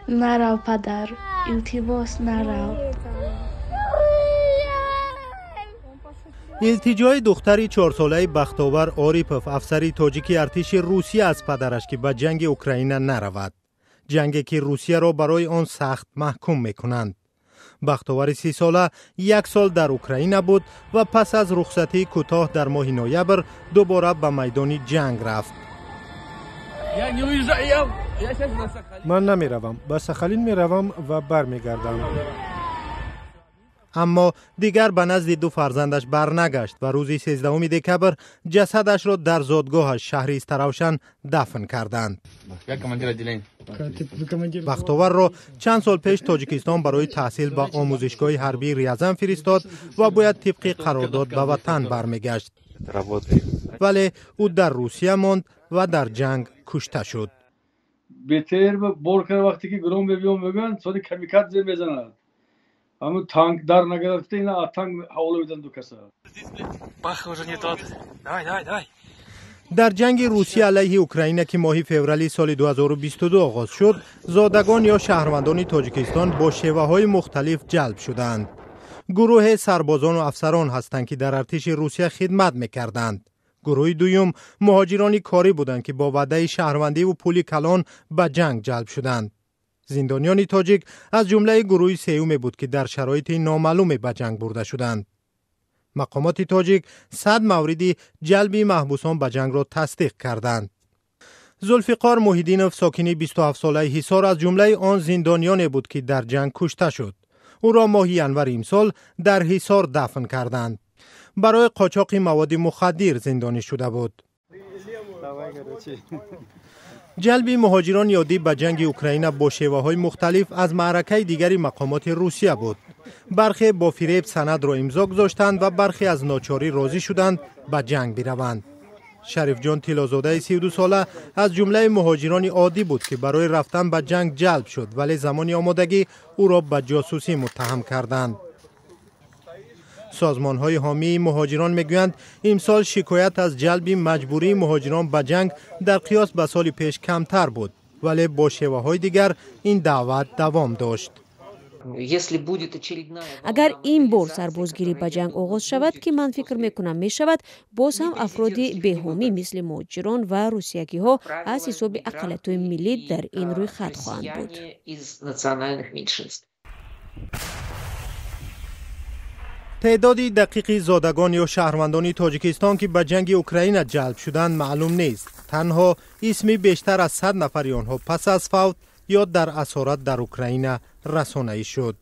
Нарав, падар, илтимос, нарав. Илтиҷои духтари чорсолаи Бахтовар Орипов, афсари тоҷики артиши Русия, аз падараш, ки ба ҷанги Украина наравад, ҷанге ки Русияро барои он сахт маҳкум мекунанд. Бахтовари 30сола як сол дар Украина буд ва пас аз рухсатии кӯтоҳ дар моҳи ноябр дубора ба майдони ҷанг рафт. Ман намеравам, ба Сахалин меравам ва бармегардам. Аммо дигар ба назди ду фарзандаш барнагашт ва рӯзи 13 декабр ҷасадашро дар зодгоҳаш, шаҳри Истаравшан, дафн карданд. Бахтоварро чанд сол пеш Тоҷикистон барои таҳсил ба омӯзишгоҳи ҳарбии Рязан фиристод ва бояд тибқи қарордод ба ватан бармегашт, вале ӯ дар Русия монд ва дар ҷанг кушта шуд. Бетер бор кард, вақте ки гром мебиём, мегӯянд, соли камикадзе мезанад, ҳамун танк дар нагирад, ина танк ҳавола медан ду каса. Пах уже не тот. Давай, давай, давай. Дар ҷанги Русия алайҳи Украина, ки моҳи феврали соли 2022 оғоз шуд, зодагон ё шаҳрвандони Тоҷикистон бо шеваҳои мухталиф ҷалб шуданд. Гурӯҳе сарбозону афсарон ҳастанд, ки дар артиши Русия хидмат мекарданд. Гурӯҳи дуюм муҳоҷирони корӣ буданд, ки бо ваъдаи шаҳрвандиву пули калон ба ҷанг ҷалб шуданд. Зиндониёни тоҷик аз ҷумлаи гурӯҳи сеюме буд, ки дар шароити номаълуме ба ҷанг бурда шуданд. Мақомоти тоҷик 100 мавриди ҷалби маҳбусон ба ҷангро тасдиқ карданд. Зулфиқор Муҳиддинов, сокини 27-солаи Ҳисор, аз ҷумлаи он зиндониёне буд, ки дар ҷанг кушта шуд. Ӯро моҳи январи имсол дар Ҳисор дафн карданд. Барои қочоқи маводи мухаддир зиндонӣ шуда буд. Ҷалби муҳоҷирони оддӣ ба ҷанги Украина бо шеваҳои мухталиф аз маъракаи дигари мақомоти Русия буд. Бархе бо фиреб санадро имзо гузоштанд ва бархе аз ночорӣ розӣ шуданд ба ҷанг бираванд. Шарифҷон Тиллозодаи 32сола аз ҷумлаи муҳоҷирони оддӣ буд, ки барои рафтан ба ҷанг ҷалб шуд, вале замони омодагӣ ӯро ба ҷосусӣ муттаҳам карданд. Созмонҳои ҳомии муҳоҷирон мегӯянд, имсол шикоят аз ҷалби маҷбурии муҳоҷирон ба ҷанг дар қиёс ба соли пеш камтар буд, вале бо шеваҳои дигар ин даъват давом дошт. Агар ин бор сарбозгирӣ ба ҷанг оғоз шавад, ки ман фикр мекунам, мешавад, боз ҳам афроди беҳомӣ, мисли муҳоҷирон ва русиягиҳо, аз ҳисоби ақаллиятҳои миллӣ дар ин рӯйхат хоҳанд буд. Теъдоди дақиқи зодагон ё шаҳрвандони Тоҷикистон, ки ба ҷанги Украина ҷалб шуданд, маълум нест. Танҳо исми бештар аз 100 нафари онҳо пас аз фавт ё дар асорат дар Украина расонаӣ шуд.